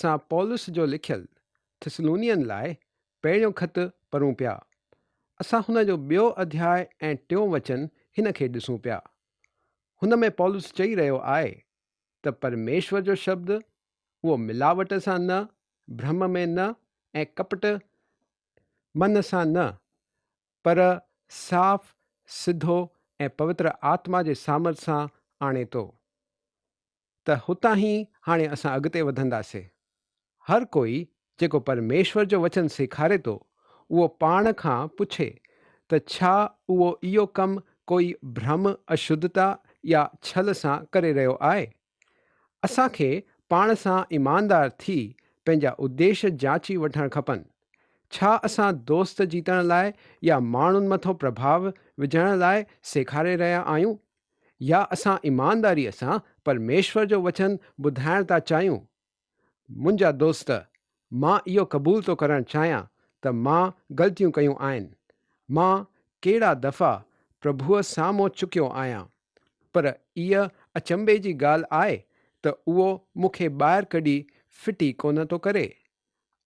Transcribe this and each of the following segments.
اسان پولس جو لکيل ٿسلونين لاء پهريون خط پڙهون پيا. اسان هن جو ٻيو اڌياء ۽ ٽيون وچن هن کي ڏسون پيا. هن ۾ پولس چئي رهيو آهي ته پرميشور جو شبد اهو ملاوٽ سان نه، ڀرم ۾ نه ۽ ڪپٽ من سان نه پر صاف، سڌو ۽ پوتر آتما جي سامرٿ سان آڻي ٿو. ته هتان ئي هاڻي اسان اڳتي وڌنداسي. هر ڪوئي جيڪو پرميشور جو وچن سيکاري ٿو، اهو پاڻ کان پڇي ته ڇا اهو اهو ڪم ڪوئي ڀرم، اشڌتا يا ڇل سان ڪري رهيو آهي؟ اسان کي پاڻ سان ايماندار ٿي پنهنجا اديش جاچي وٺڻ کپن. ڇا اسان دوست جيتڻ لاء يا ماڻهن مٿو پرڀاء وجهڻ لاء سيکاري رهيا آهيون؟ يا اسان ايمانداريء سان پرميشور جو وچن ٻڌائڻ ٿا چاهيون؟ منهنجا دوست، مان اهو قبول ٿو ڪرڻ چاهيان ته مان غلطيون ڪيون آهن. مان ڪهڙا دفعا پرڀوء سامهون چڪيو آهيان. پر اها اچنڀي جي ڳالهه آهي ته اهو مون کي ٻاهر ڪڍي ڦٽي ڪونه ٿو ڪري.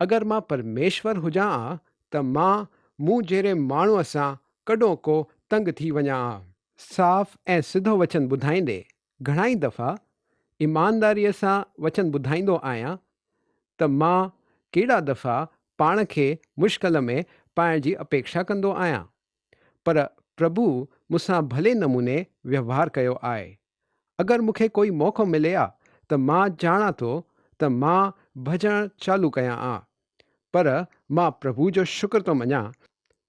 اگر مان پرميشور هجان ها ته مان مون جهڙي ماڻهوء سان ڪڏهوڪو تنگ ٿي وڃان ها. صاف ۽ سڌو وچن ٻڌائيندي گهڻائي دفعا ايمانداريء سان وچن ٻڌائيندو آهيان ته مان ڪيڏا دفعا پاڻ کي مشڪل ۾ پائڻ جي اپيڪشا ڪندو آهيان. پر پرڀو مون سان ڀلي نموني ويوهار ڪيو آهي. اگر مون کي ڪوئي موقعو ملي ها ته مان ڄاڻان ٿو ته مان ڀڄڻ چالو ڪيان ها. پر مان پرڀو جو شڪر ٿو مڃان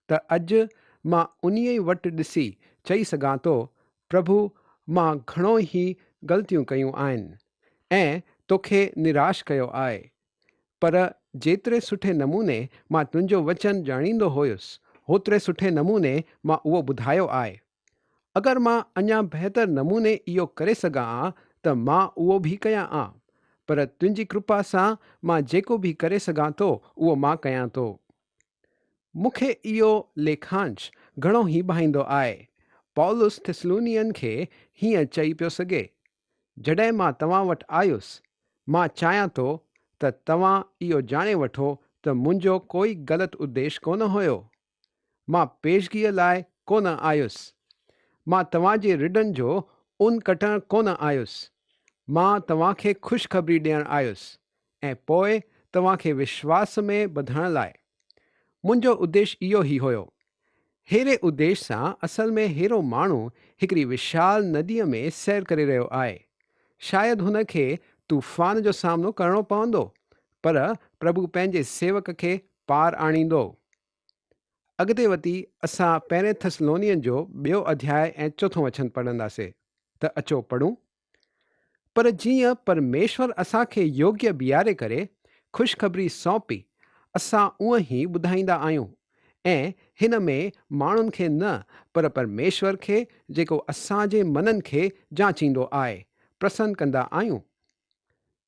ته اڄ مان انهيء وٽ ڏسي چئي سگهان ٿو، پرڀو مان گهڻو ئي غلطيون ڪيون آهن ۽ توکي نراش ڪيو آهي. پر جيتري سٺي نموني مان تنهنجو وچن ڄاڻيندو هيس، هوتري سٺي نموني مان اهو ٻڌايو آهي. اگر مان اڃا بهتر نموني اهو ڪري سگهان ها ته مان اهو به ڪيان ها. پر تنهنجي ڪرپا سان مان جيڪو به ڪري سگهان ٿو، اهو مان ڪيان ٿو. مون کي اهو ليکانش گهڻو ئي ڀائيندو آهي. پولس ٿسلونين کي هيئن چئي پيو سگهي، جڏهن مان توهان وٽ آيس، مان چاهيان ٿو ته توهان اهو ڄاڻي وٺو ته منهنجو ڪوئي غلط اديش ڪونه هيو. مان پيشگيء لاء ڪونه آيس. مان توهان جي رڍن جو ان ڪٽڻ ڪونه آيس. مان توهان کي خوشخبري ڏيڻ آيس ۽ پوء توهان کي وشواس ۾ ٻڌڻ لاء. منهنجو اديش اهو ئي هيو. ههڙي اديش سان اصل ۾ ههڙو ماڻهو هڪڙي وشال نديء ۾ سير ڪري رهيو آهي. شايد هن کي طوفان جو سامنو ڪرڻو پوندو، پر پرڀو پنهنجي سيوڪ کي پار آڻيندو. اڳتي وڌي اسان پهرين ٿسلونين جو ٻيو اڌياء ۽ چوٿون وچن پڙهنداسي ته اچو پڙهون. پر جيئن پرميشور اسان کي يوگيه بيهاري ڪري خوشخبري سونپي، اسان اونء ئي ٻڌائيندا آهيون ۽ هن ۾ ماڻهن کي نه پر پرميشور کي جيڪو اسان جي منن کي جانچيندو آهي، پرسن ڪندا آهيون.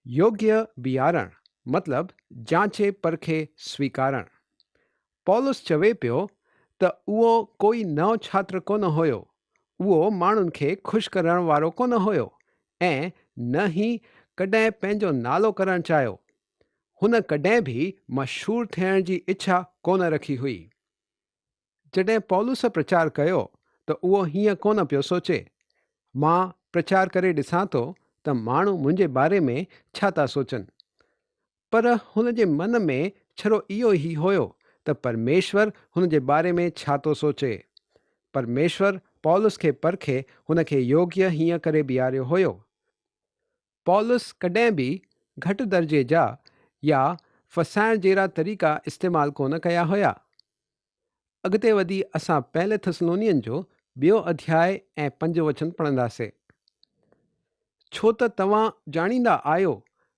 يوگيه بيهارڻ مطلب جانچي پرکي سويڪارڻ. پولس چوي پيو ته اهو ڪوئي نئون ڇاتر ڪونه هيو، اهو ماڻهن کي خوش ڪرڻ وارو ڪونه هيو ۽ نه ئي ڪڏهن پنهنجو نالو ڪرڻ چاهيو. هن ڪڏهن به مشهور ٿيڻ جي اڇا ڪونه رکي هئي. جڏهن پولس پرچار ڪيو ته اهو هيئن ڪونه پيو سوچي، مان پرچار ڪري ڏسان ٿو ته ماڻهو منهنجي باري ۾ ڇا ٿا سوچن. پر هن جي من ۾ ڇڙو اهو ئي هيو ته پرميشور هن جي باري ۾ ڇا ٿو سوچي. پرميشور پولس کي پرکي هن کي يوگيه هيئن ڪري بيهاريو هيو. پولس ڪڏهن به گهٽ درجي جا يا ڦسائڻ جهڙا طريقا استعمال ڪونه ڪيا هيا. اڳتي وڌي اسان پهلي ٿسلونين جو ٻيو اڌياء ۽ پنجون وچن پڙهنداسي. ڇو ته توهان ڄاڻيندا آهيو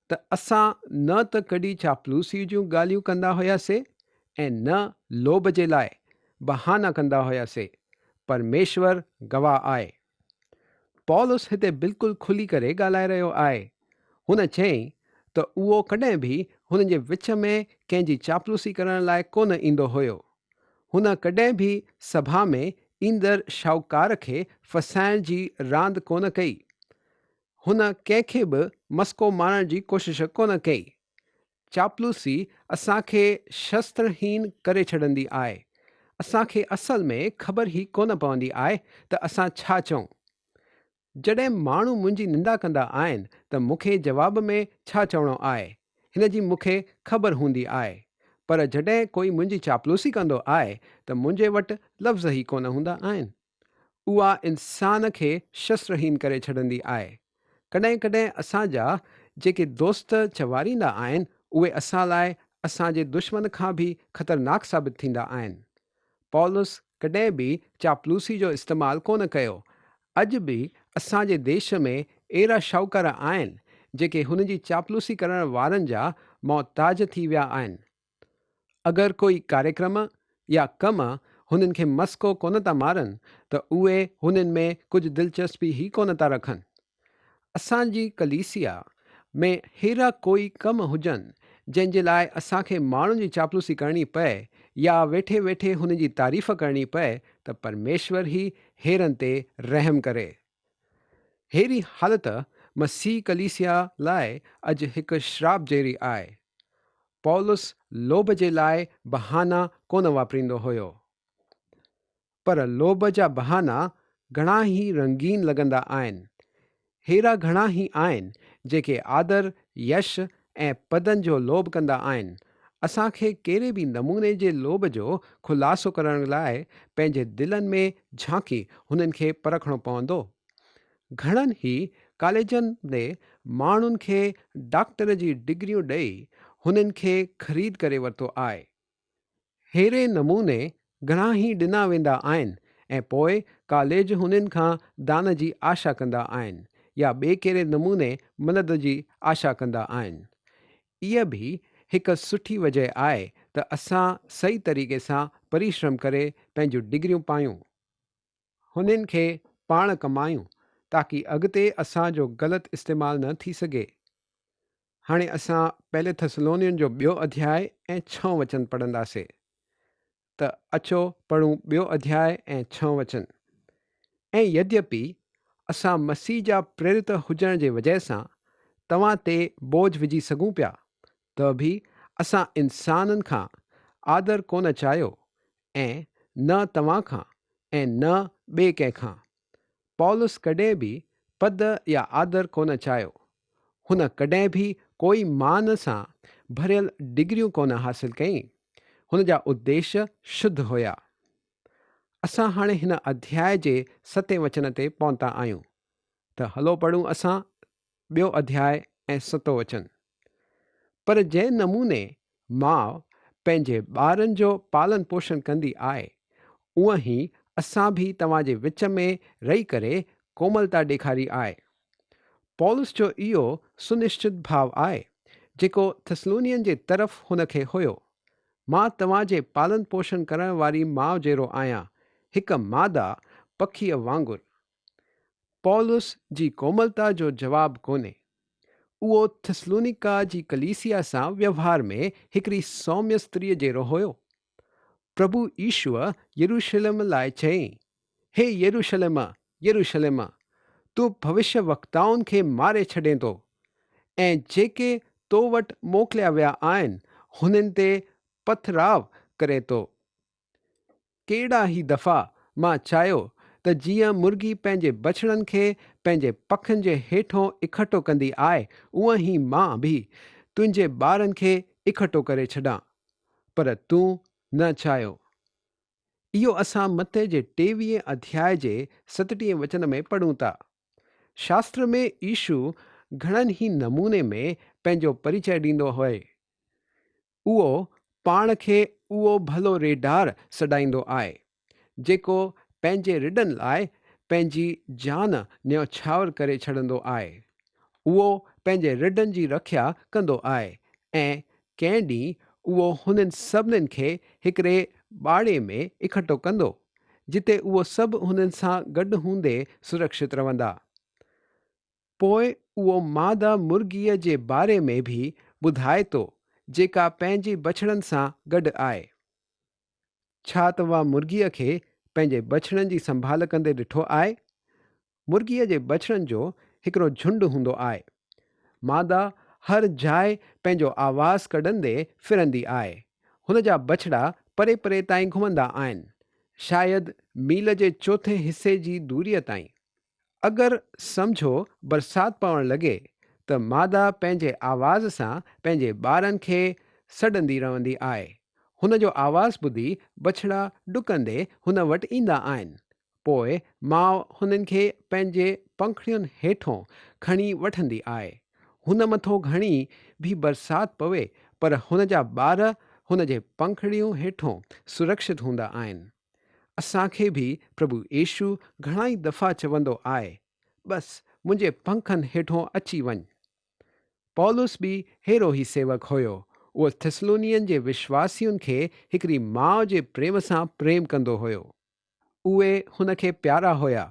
ته اسان نه ته ڪڏهن چاپلوسيء جون ڳالهيون ڪندا هياسي ۽ نه لوڀ جي لاء بهانا ڪندا هياسي، پرميشور گواهه آهي. پولس هتي بلڪل کلي ڪري ڳالهائي رهيو آهي. هن چيائين ته اهو ڪڏهن به هن جي وچ ۾ ڪنهن جي چاپلوسي ڪرڻ لاء ڪونه ايندو هيو. هن ڪڏهن به سڀا ۾ ايندڙ شاهوڪار کي ڦاسائڻ جي راند ڪونه ڪئي. هن ڪنهن کي به مسڪو مارڻ جي ڪوشش ڪونه ڪئي. چاپلوسي اسان کي شسترهين ڪري ڇڏندي آهي. اسان کي اصل ۾ خبر ئي ڪونه پوندي آهي ته اسان ڇا چئون. جڏهن ماڻهو منهنجي نندا ڪندا آهن ته مون کي جواب ۾ ڇا چوڻو آهي، هن جي مون کي خبر هوندي آهي. پر جڏهن ڪوئي منهنجي چاپلوسي ڪندو آهي ته منهنجي وٽ لفظ ئي ڪونه هوندا آهن. اها انسان کي شسترهين ڪري ڇڏندي آهي. ڪڏهن ڪڏهن اسان جا جيڪي دوست چواريندا آهن، اهي اسان لاء اسان جي دشمن کان به خطرناڪ ثابت ٿيندا آهن. پولس ڪڏهن به چاپلوسي جو استعمال ڪونه ڪيو. اڄ به اسان جي ديش ۾ اهڙا شاهوڪار آهن، جيڪي هن جي چاپلوسي ڪرڻ وارن جا محتاج ٿي ويا آهن. اگر ڪوئي ڪاريڪرم يا ڪم هنن کي مسڪو ڪونه ٿا مارن ته اهي هنن ۾ ڪجهه دلچسپي ئي ڪونه ٿا رکن. اسان جي ڪليسيا ۾ ههڙا ڪوئي ڪم هجن جنهن جي لاء اسان کي ماڻهن جي چاپلوسي ڪرڻي پئي يا ويٺي ويٺي هن جي تعريف ڪرڻي پئي ته پرميشور ئي ههڙن تي رحم ڪري. ههڙي حالت مسيح ڪليسيا لاء اڄ هڪ شراپ جهڙي آهي. پولس لوڀ جي لاء بهانا ڪونه واپريندو هيو. پر لوڀ جا بهانا گهڻا ئي رنگين لڳندا آهن. ههڙا گهڻا ئي آهن جيڪي آدر، يش ۽ پدن جو لوڀ ڪندا آهن. اسان کي ڪهڙي به نموني جي لوڀ جو خلاصو ڪرڻ لاء پنهنجي دلن ۾ جهانڪي هنن کي پرکڻو پوندو. گهڻن ئي ڪاليجن ۾ ماڻهن کي ڊاڪٽر جي ڊگريون ڏئي هنن کي خريد ڪري ورتو آهي. ههڙي نموني گهڻا ئي ڏنا ويندا آهن ۽ پوء ڪاليج هنن کان دان جي آشا ڪندا آهن يا ٻئي ڪهڙي نموني مدد جي آشا ڪندا آهن. اها به هڪ سٺي وجهه آهي ته اسان صحيح طريقي سان پريشرم ڪري پنهنجون ڊگريون پايون. هنن کي پاڻ ڪمايون تاڪي اڳتي اسان جو غلط استعمال نه ٿي سگهي. هاڻي اسان پهلي ٿسلونين جو ٻيو اڌياء ۽ ڇهون وچن پڙهنداسي. ته اچو پڙهون ٻيو اڌياء ۽ ڇهون وچن. ۽ يديپي اسان مسيح جا پريرت هجڻ جي وجهه سان توهان تي بوجه وجهي سگهون پيا، ته به اسان انسانن کان آدر ڪونه چاهيو ۽ نه توهان کان ۽ نه ٻئي ڪنهن کان. پولس ڪڏهن به پد يا آدر ڪونه چاهيو. هن ڪڏهن به ڪوئي مان سان ڀريل ڊگريون ڪونه حاصل ڪئين. هن جا اديش شڌ هيا. اسان هاڻي هن اڌياء جي ستين وچن تي پهتا آهيون. ته هلو پڙهون اسان ٻيو اڌياء ۽ ستون وچن. پر جنهن نموني ماء پنهنجي ٻارن جو پالن پوشڻ ڪندي آهي، اونئن ئي اسان به توهان جي وچ ۾ رهي ڪري ڪوملتا ڏيکاري آهي. پولس جو اهو سنشچت ڀاء آهي، جيڪو ٿسلونين جي طرف هن کي هيو. مان توهان جي پالن پوشڻ ڪرڻ واري ماء جهڙو آهيان، هڪ ماده پکيء وانگر. پولس جي ڪوملتا جو جواب ڪونهي. اهو ٿسلونيڪا جي ڪليسيا سان ويوهار ۾ هڪڙي سوميه استريء جهڙو هيو. پرڀو يسوع يروشلم لاء چيائين، هي يروشلم، يروشلم! تون ڀوشيه وڪتائن کي ماري ڇڏين ٿو، ۽ جيڪي تو وٽ موڪليا ويا آهن، هنن تي پٿراء ڪرين ٿو. ڪيڏا هي دفعا مان چاهيو ته جيئن مرغي پنهنجي بڇڙن کي پنهنجي پکن جي هيٺون اڪٺو ڪندي آهي اونئن هي مان به تنهنجي ٻارن کي اڪٺو ڪري ڇڏان پر تون نه چاهيو. اهو اسان متي جي ٽيويهين اڌياء جي ستٽيهين وچن ۾ پڙهون ٿا. شاستر ۾ يسوع گهڻن هي نموني ۾ پنهنجو پريچئه ڏيندو آهي. اهو پاڻ کي اهو ڀلو ريڍار سڏائيندو آهي، جيڪو پنهنجي رڍن لاء پنهنجي جان نيوڇاور ڪري ڇڏندو آهي. اهو پنهنجي رڍن جي رکيا ڪندو آهي ۽ ڪنهن ڏينهن اهو هنن سڀنين کي هڪڙي ٻاڙي ۾ اڪٺو ڪندو، جتي اهو سڀ هنن سان گڏ هوندي سرڪشت رهندا. پوء اهو ماده مرغيء جي باري ۾ به ٻڌائي ٿو جيڪا پنهنجي بڇڙن سان گڏ آهي. ڇا توهان مرغيء کي پنهنجي بڇڙن جي سنڀال ڪندي ڏٺو آهي؟ مرغيء جي بڇڙن جو هڪڙو جهنڊ هوندو آهي. ماده هر جاء پنهنجو آواز ڪڍندي ڦرندي آهي. هن جا بڇڙا پري پري تائين گهمندا آهن، شايد ميل جي چوٿين حصي جي دوريء تائين. اگر سمجهو برسات پوڻ لڳي ته ماده پنهنجي آواز سان پنهنجي ٻارن کي سڏندي رهندي آهي. هن جو آواز ٻڌي بڇڙا ڊڪندي هن وٽ ايندا آهن. پوء ماء هنن کي پنهنجي پنکڙين هيٺون کڻي وٺندي آهي. هن مٿو گهڻي به برسات پوي پر هن جا ٻار هن جي پنکڙيون هيٺون سرڪشت هوندا آهن. اسان کي به پرڀو يسوع گهڻائي دفعا چوندو آهي، بس منهنجي پنکن هيٺون اچي وڃ. پولس به ههڙو ئي سيوڪ هيو. اهو ٿسلونين جي وشواسين کي هڪڙي ماء جي پريم سان پريم ڪندو هيو. اهي هن کي پيارا هيا.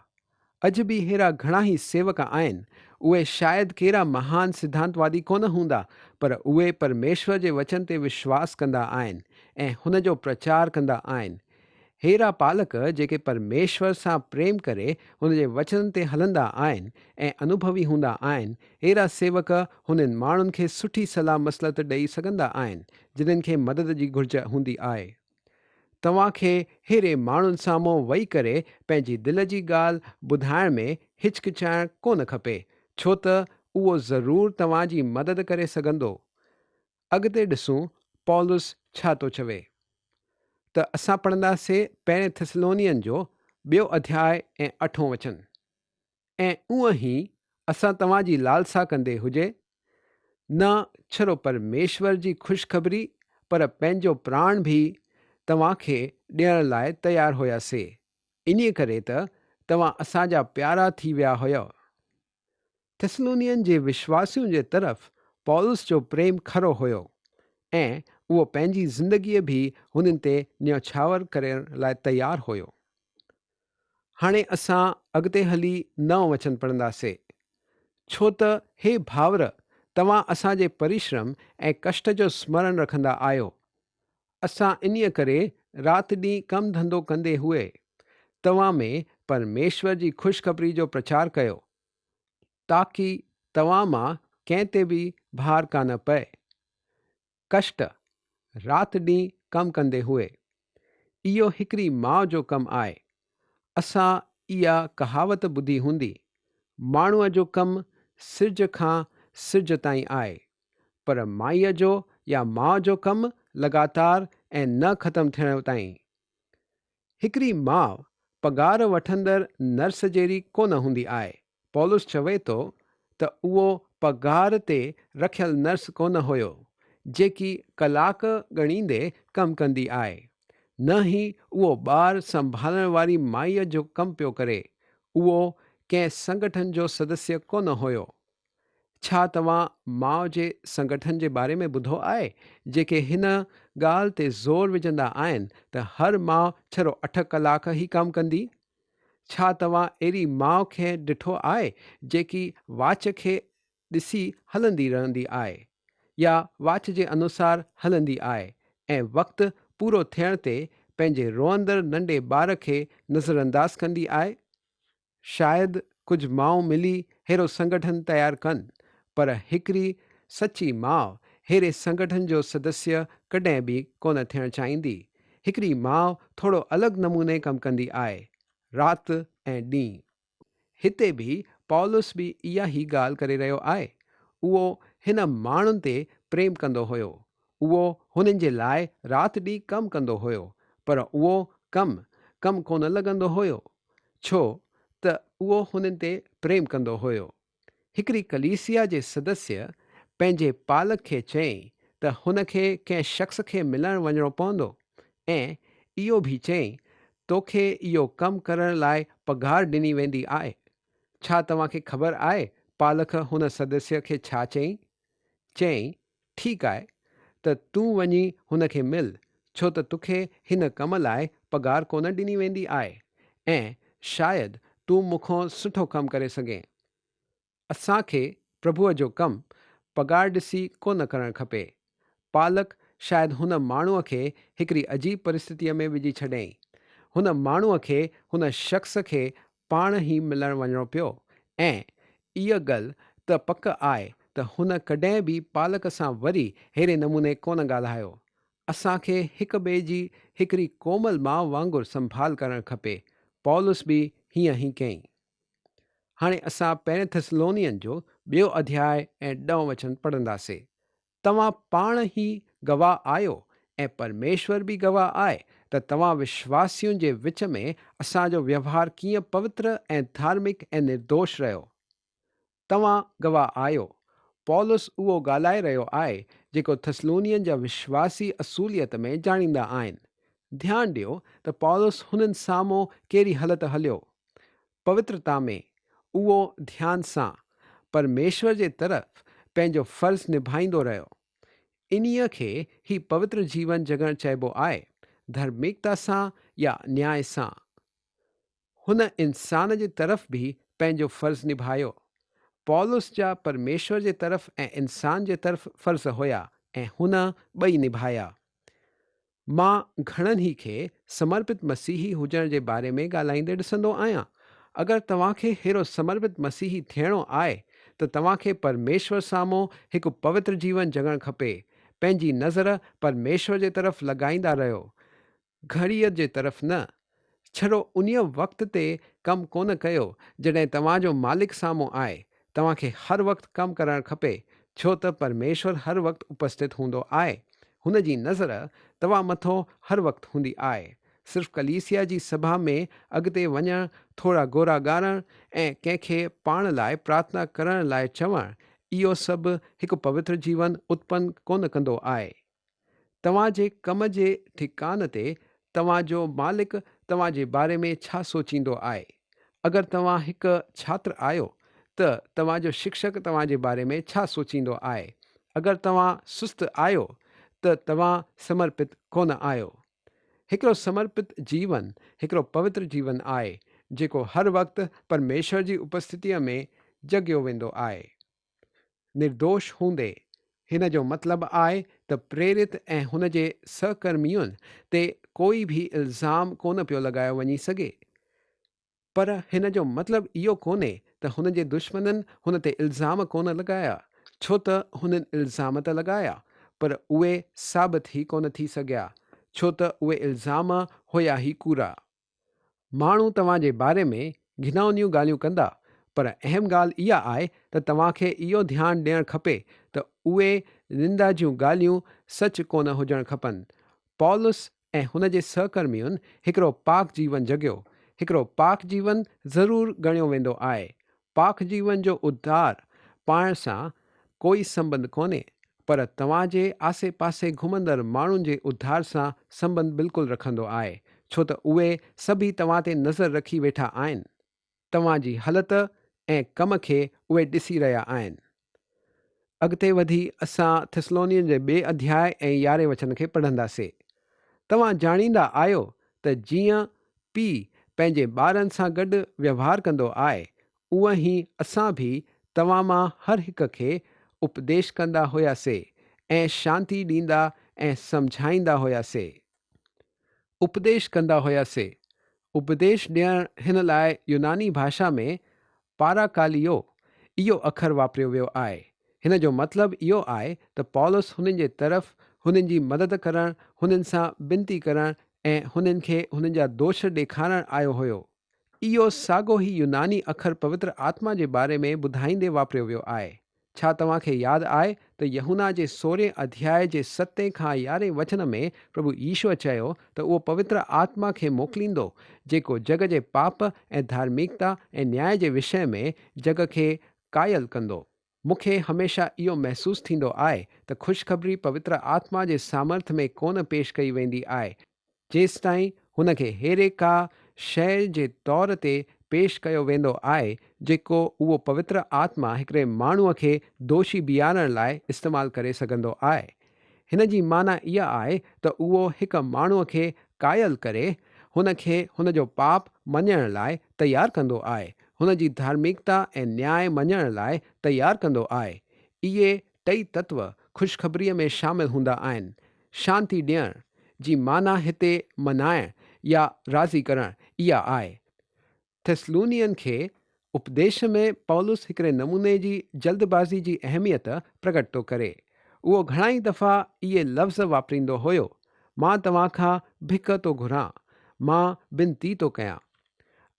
اڄ به ههڙا گهڻا ئي سيوڪ آهن، اهي شايد ڪهڙا مهان سڌانتوادي ڪونه هوندا، پر اهي پرميشور جي وچن تي وشواس ڪندا آهن ۽ هن جو پرچار ڪندا آهن. ههڙا پالڪ جيڪي پرميشور سان پريم ڪري هن جي وچنن تي هلندا آهن ۽ انوڀوي هوندا آهن، ههڙا سيوڪ هنن ماڻهن کي سٺي صلاح مصلحت ڏئي سگهندا آهن، جنن کي مدد جي گهرج هوندي آهي. توهان کي ههڙي ماڻهن سامهون ويهي ڪري پنهنجي دل جي ڳالهه ٻڌائڻ ۾ هچڪچائڻ ڪونه کپي، ڇو ته اهو ضرور توهان جي مدد ڪري سگهندو. اڳتي ڏسون پولس ڇا ٿو چوي. ته اسان پڙهنداسين پهرين ٿسلونين جو ٻيو اڌياء ۽ اٺون وچن. ۽ اونء ئي اسان توهان جي لالسا ڪندي هجي، نه ڇڙو پرميشور جي خوشخبري پر پنهنجو پراڻ به توهان کي ڏيڻ لاء تيار هياسي، انهيء ڪري ته توهان اسان جا پيارا ٿي ويا هيؤ. ٿسلونين جي وشواسين جي طرف پولس جو پريم کرو هيو ۽ اهو پنهنجي زندگيء به هنن تي نيوڇاور ڪرڻ لاء تيار هيو. هاڻي اسان اڳتي هلي نئون وچن پڙهنداسي. ڇو ته هي ڀائر، توهان اسان جي پريشرم ۽ ڪشٽ جو سمرڻ رکندا آهيو. اسان انهيء ڪري رات ڏينهن ڪم ڌنڌو ڪندي هئي، توهان ۾ پرميشور جي خوشخبري جو پرچار ڪيو، تاڪي توهان مان ڪنهن تي به ڀار ڪانه پئي. ڪشٽ، رات ڏينهن ڪم ڪندي هئي. اهو هڪڙي ماء جو ڪم آهي. اسان اها ڪهاوت ٻڌي هوندي، ماڻهوء جو ڪم سج کان سج تائين آهي، پر مائيء جو يا ماء جو ڪم لڳاتار ۽ نه ختم ٿيڻ تائين. هڪڙي ماء پگهار وٺندڙ نرس جهڙي ڪونه هوندي آهي. پولس چوي ٿو ته اهو پگهار تي رکيل نرس ڪونه هيو، جيڪي ڪلاڪ ڳڻيندي ڪم ڪندي آهي. نه ئي اهو ٻار سنڀالڻ واري مائيء جو ڪم پيو ڪري. اهو ڪنهن سنگٺن جو سدسيه ڪونه هيو. ڇا توهان ماء جي سنگٺن جي باري ۾ ٻڌو آهي، جيڪي هن ڳالهه تي زور وجهندا آهن ته هر ماء ڇڙو اٺ ڪلاڪ ئي ڪم ڪندي؟ ڇا توهان اهڙي ماء کي ڏٺو آهي جيڪي واچ کي ڏسي هلندي رهندي آهي يا واچ جي انوسار هلندي آهي ۽ وقت پورو ٿيڻ تي پنهنجي روئندڙ ننڍي ٻار کي نظرانداز ڪندي آهي؟ شايد ڪجهه مائون ملي ههڙو سنگٺن تيار ڪن پر هڪڙي سچي ماء ههڙي سنگٺن جو سدسيه ڪڏهن به ڪونه ٿيڻ چاهيندي. هڪڙي ماء ٿورو الڳ نموني ڪم ڪندي آهي، رات ۽ ڏينهن. هتي به پولس به اها ئي ڳالهه ڪري رهيو آهي. اهو هن ماڻهن تي پريم ڪندو هيو. اهو هنن جي لاء رات ڏينهن ڪم ڪندو هيو، پر اهو ڪم، ڪم ڪونه لڳندو هيو، ڇو ته اهو هنن تي پريم ڪندو هيو. هڪڙي ڪليسيا جي سدسيه پنهنجي پالڪ کي چيائين ته هن کي ڪنهن شخص کي ملڻ وڃڻو پوندو ۽ اهو به چيائين توکي اهو ڪم ڪرڻ لاء پگهار ڏني ويندي آهي. ڇا توهان کي خبر آهي پالڪ هن سدسيه کي ڇا چيائين؟ چيائين ٺيڪ آهي ته تون وڃي هن کي مل، ڇو ته توکي هن ڪم لاء پگهار ڪونه ڏني ويندي آهي ۽ شايد تون مون کان سٺو ڪم ڪري سگهين. اسان کي پرڀوء جو ڪم پگهار ڏسي ڪونه ڪرڻ کپي. پالڪ شايد هن ماڻهوء کي هڪڙي عجيب پرستتيء ۾ وجهي ڇڏيائين. هن ماڻهوء کي هن شخص کي پاڻ ئي ملڻ وڃڻو پيو ۽ اها ڳالهه ته پڪ آهي ته ته هن ڪڏهن به پالڪ سان وري ههڙي نموني ڪونه ڳالهايو. اسان کي هڪ ٻئي جي هڪڙي ڪومل ماء وانگر سنڀال ڪرڻ کپي. پولس به هيئن ئي ڪيائين. هاڻي اسان پهرين ٿسلونين جو ٻيو اڌياء ۽ ڏهون وچن پڙهنداسي. توهان پاڻ ئي گواهه آهيو ۽ پرميشور به گواهه آهي ته توهان وشواسين جي وچ ۾ اسان جو ويوهار ڪيئن پوتر ۽ ڌارمڪ ۽ نردوش رهيو. توهان گواهه آهيو. پولس اهو ڳالهائي رهيو آهي جيڪو ٿسلونين جا وشواسي اصوليت ۾ ڄاڻيندا آهن. ڌيان ڏيو ته پولس هنن سامهون ڪهڙي هلت هليو. پوترتا ۾ اهو ڌيان سان پرميشور جي طرف پنهنجو فرض نڀائيندو رهيو. انهيء کي ئي پوتر جيون جڳڻ چئبو آهي، ڌرميڪتا سان يا نياء سان. هن انسان جي طرف به پنهنجو فرض نڀايو. پولس جا پرميشور جي طرف ۽ انسان جي طرف فرض هيا ۽ هن ٻئي نڀايا. مان گهڻن ئي کي سمرپت مسيحي هجڻ جي باري ۾ ڳالهائيندي ڏسندو آهيان. اگر توهان کي ههڙو سمرپت مسيحي ٿيڻو آهي ته توهان کي پرميشور سامهون هڪ پوتر جيون جڳڻ کپي. پنهنجي نظر پرميشور جي طرف لڳائيندا رهيو، گهڙيء جي طرف نه. ڇڙو انهيء وقت تي ڪم ڪونه ڪيو جڏهن توهان جو مالڪ سامهون آهي. توهان کي هر وقت ڪم ڪرڻ کپي، ڇو ته پرميشور هر وقت اپسٿت هوندو آهي. هن جي نظر توهان مٿو هر وقت هوندي آهي. صرف ڪليسيا جي سڀا ۾ اڳتي وڃڻ، ٿورا گورا ڳارڻ ۽ ڪنهن کي پاڻ لاء پرارٿنا ڪرڻ لاء چوڻ، اهو سڀ هڪ پوتر جيون اتپن ڪونه ڪندو آهي. توهان جي ڪم جي ٺڪان تي توهان جو مالڪ توهان جي باري ۾ ڇا سوچيندو آهي؟ اگر توهان هڪ ڇاتر آهيو ته توهان جو شڪشڪ توهان جي باري ۾ ڇا سوچيندو آهي؟ اگر توهان سست آهيو ته توهان سمرپت ڪونه آهيو. هڪڙو سمرپت جيون هڪڙو پوتر جيون آهي جيڪو هر وقت پرميشور جي اپسٿتيء ۾ جڳيو ويندو آهي. نردوش هوندي، هن جو مطلب آهي ته پريرت ۽ هن جي سهڪرمين تي ڪوئي به الزام ڪونه پيو لڳايو وڃي سگهي. پر هن جو مطلب اهو ڪونهي ته هن جي دشمنن هن تي الزام ڪونه لڳايا، ڇو ته هنن الزام ته لڳايا، پر اهي ثابت ئي ڪونه ٿي سگهيا، ڇو ته اهي الزام هيا ئي ڪوڙا. ماڻهو توهان جي باري ۾ گهنائونيون ڳالهيون ڪندا، پر اهم ڳالهه اها آهي ته توهان کي اهو ڌيان ڏيڻ کپي ته اهي نندا جون ڳالهيون سچ ڪونه هجڻ کپن. پولس ۽ هن جي سهڪرمين هڪڙو پاڪ جيون جڳيو. هڪڙو پاڪ جيون ضرور ڳڻيو ويندو آهي. پاڪ جيون جو اڌار پائڻ سان ڪوئي سنٻنڌ ڪونهي، پر توهان جي آسي پاسي گهمندڙ ماڻهن جي اڌار سان سنٻنڌ بلڪل رکندو آهي، ڇو ته اهي سڀ ئي توهان تي نظر رکي ويٺا آهن. توهان جي هلت ۽ ڪم کي اهي ڏسي رهيا آهن. اڳتي وڌي اسان ٿسلونين جي ٻئي اڌياء ۽ يارهين وچن کي پڙهنداسي. توهان ڄاڻيندا آهيو ته جيئن پيء پنهنجي ٻارن سان گڏ ويوهار ڪندو آهي، اونئن ئي اسان به توهان مان هر هڪ کي اپديش ڪندا هياسي ۽ شانتي ڏيندا ۽ سمجهائيندا هياسي. اپديش ڪندا هياسي. اپديش ڏيڻ هن لاء يوناني ڀاشا ۾ پاراڪاليو اهو اکر واپريو ويو آهي. هن جو مطلب اهو آهي ته پولس هنن جي طرف هنن جي مدد ڪرڻ، هنن سان بنتي ڪرڻ ۽ هنن کي هنن جا دوش ڏيکارڻ آيو هيو. اهو ساڳو ئي يوناني اکر پوتر آتما جي باري ۾ ٻڌائيندي واپريو ويو آهي. ڇا توهان کي ياد آهي ته يوحنا جي سورهين اڌياء جي ستين کان يارهين وچن ۾ پرڀو يشوع چيو ته اهو پوتر آتما کي موڪليندو جيڪو جڳ جي پاپ ۽ ڌارمڪتا ۽ نياء جي وشيه ۾ جڳ کي قائل ڪندو. مون کي هميشه اهو محسوس ٿيندو آهي ته خوشخبري پوتر آتما جي سامرٿ ۾ ڪونه پيش ڪئي ويندي آهي، جيستائين هن کي ههڙي ڪا شيء جي طور تي پيش ڪيو ويندو آهي، جيڪو اهو پوتر آتما هڪڙي ماڻهوء کي دوشي بيهارڻ لاء استعمال ڪري سگهندو آهي. هن جي معنيٰ اها آهي ته اهو هڪ ماڻهوء کي قائل ڪري، هن کي هن جو پاپ مڃڻ لاء تيار ڪندو آهي، هن جي ڌارمڪتا ۽ نياء مڃڻ لاء تيار ڪندو آهي. اهي ٽئي تتو خوشخبريء ۾ شامل هوندا آهن. شانتي ڏيڻ جي معنيٰ هتي منائڻ يا راضي ڪرڻ اها آهي. ٿيسلونين کي اپديش ۾ پولس هڪڙي نموني جي جلدبازي جي اهميت پرگٽ ٿو ڪري. اهو گهڻائي دفعا اهي لفظ واپريندو هيو، مان توهان کان ڀڪ ٿو گهران، مان بنتي ٿو ڪيان.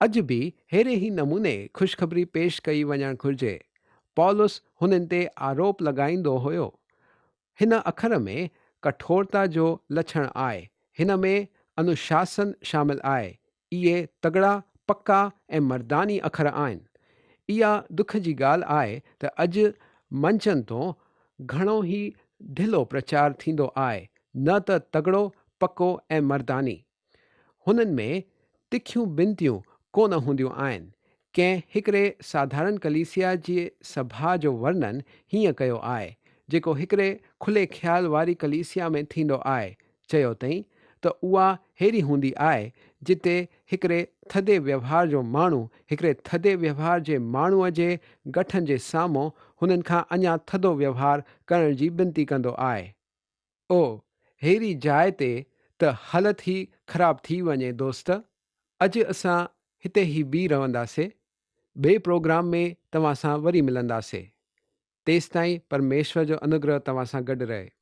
اڄ به ههڙي ئي نموني خوشخبري پيش ڪئي وڃڻ گهرجي. پولس هنن تي آروپ لڳائيندو هيو. هن اکر ۾ ڪٺورتا جو لڇڻ آهي. هن ۾ انوشاسن شامل آهي. اهي تڳڙا، پڪا ۽ مرداني اکر آهن. اها دک جي ڳالهه آهي ته اڄ منچن تون گهڻو ئي ڍلو پرچار ٿيندو آهي، نه ته تڳڙو، پڪو ۽ مرداني. هنن ۾ تکيون بنتيون ڪونه هونديون آهن. ڪنهن هڪڙي ساڌارڻ ڪليسيا جي سڀا جو ورنن هيئن ڪيو آهي، جيڪو هڪڙي کلي خيال واري ڪليسيا ۾ ٿيندو آهي، چيو اٿئين ته اها ههڙي هوندي آهي، جتي هڪڙي ٿڌي ويوهار جو ماڻهو هڪڙي ٿڌي ويوهار جي ماڻهوء جي گٺن جي سامهون هنن کان اڃا ٿڌو ويوهار ڪرڻ جي بنتي ڪندو آهي. او، ههڙي جاء تي ته حالت ئي خراب ٿي وڃي دوست. اڄ اسان هتي ئي بيهي رهنداسي. ٻئي پروگرام ۾ توهان سان وري ملنداسي. تيستائين پرميشور جو انوگره توهان سان گڏ رهي.